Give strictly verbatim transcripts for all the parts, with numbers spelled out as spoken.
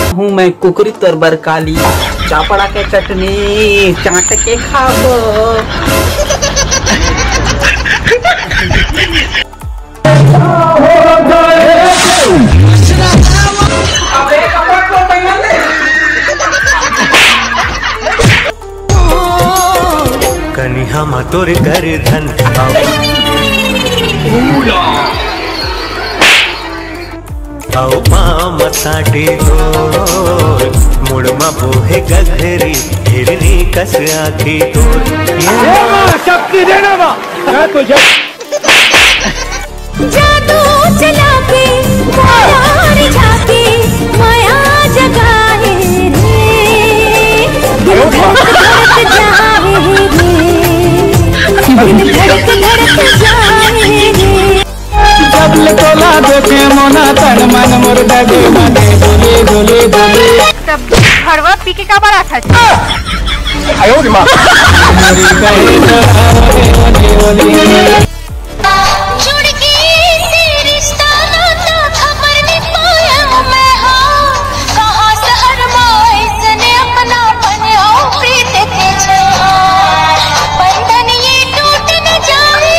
हूँ मैं कुकरी तोर बर काली, चापड़ा के चटनी चाट के खाबो। कनिहा म तोर गर्दन, अउ पाँव म साटे तोर, मुड़ म बोहे गगरी, हिरनी कस आँखी तोर। ये माँ, शक्ति देना माँ, मैं तुझे जादू चला के, बाजार जाके, माया जगाए रे। दिल धड़क धड़क जाए रे। दिल धड़क धड़क जाए रे। जब ले तोला देखे मोना, तन मन मोर डगे मगे, डोले, डोले, डोले। तब घरवा पी के का बड़ा था? आयो रे माँ। जुड़ के से रिश्ता नाता, खबर नहीं पाया मैं, हाँ। कहाँ शहर में इसने अपनापन और प्रीत के झलकार, बंधन ये टूट न जाए।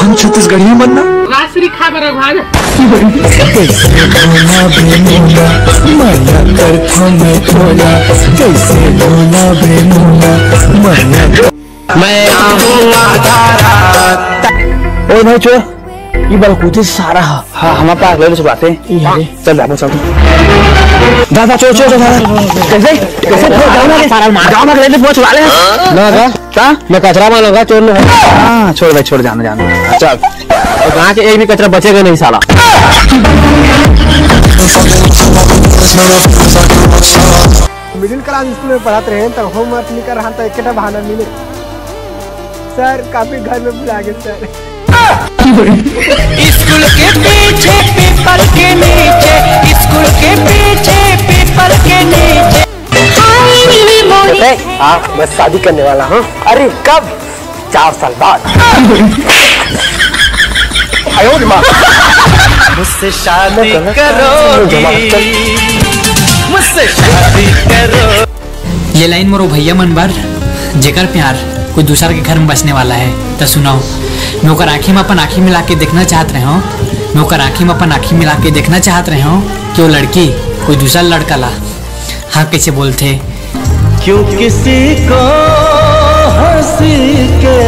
हम छत्तीसगढ़िया मन ना राजश्री खा बर भाग। कैसे बोला बे मुन्ना, मना करथो मैं तोला। कैसे बोला बे मुन्ना, मना मैं आऊँ आधा रात। ओ भाई चोर, ये बलकुती सारा हा। हाँ, हमारे पास ले लो छुपाते हैं। ये हरे। चल, जाबो, चल। दादा, चोर, चोर, चोर, दादा। कैसे? कैसे? गाँव में सारा मार। गाँव में ले ले, वो छुड़ा ले। ना, ना। का? मैं कचरा मारूंगा, चोर नहीं। हाँ, छोड़ भाई, छोड़, जाना, जाना। चल। तो गाँव के एक भी कचरा बचेगा नहीं साला। मिडिल क्लास स्कूल में पढ़त रहे, तब होमवर्क नहीं कर रहा, तो एक बहाना मिले। सर, कापी घर में भुला गए सर। स्कूल के पीछे पीपल के नीचे, स्कूल के पीछे पीपल के नीचे। हाँ, मैं शादी करने वाला हूँ। अरे कब? चार साल बाद। आयो रे माँ। मुझसे शादी करोगी, मुझसे शादी करो। ये लाइन मोरो भैया मन बर, जेकर प्यार कोई दूसर के घर में बसने वाला है, त सुनाओ। मैं ओकर आँखी में अपन आँखी मिला के देखना चाहत रहे हूँ, मैं ओकर आँखी में अपन आँखी मिला के देखना चाहत रहे हूँ कि वो लड़की कोई दूसर लड़का ला हाँ कैसे बोलथे। क्यों किसी को हंसी के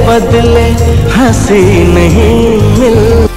बदले हंसी नहीं मिल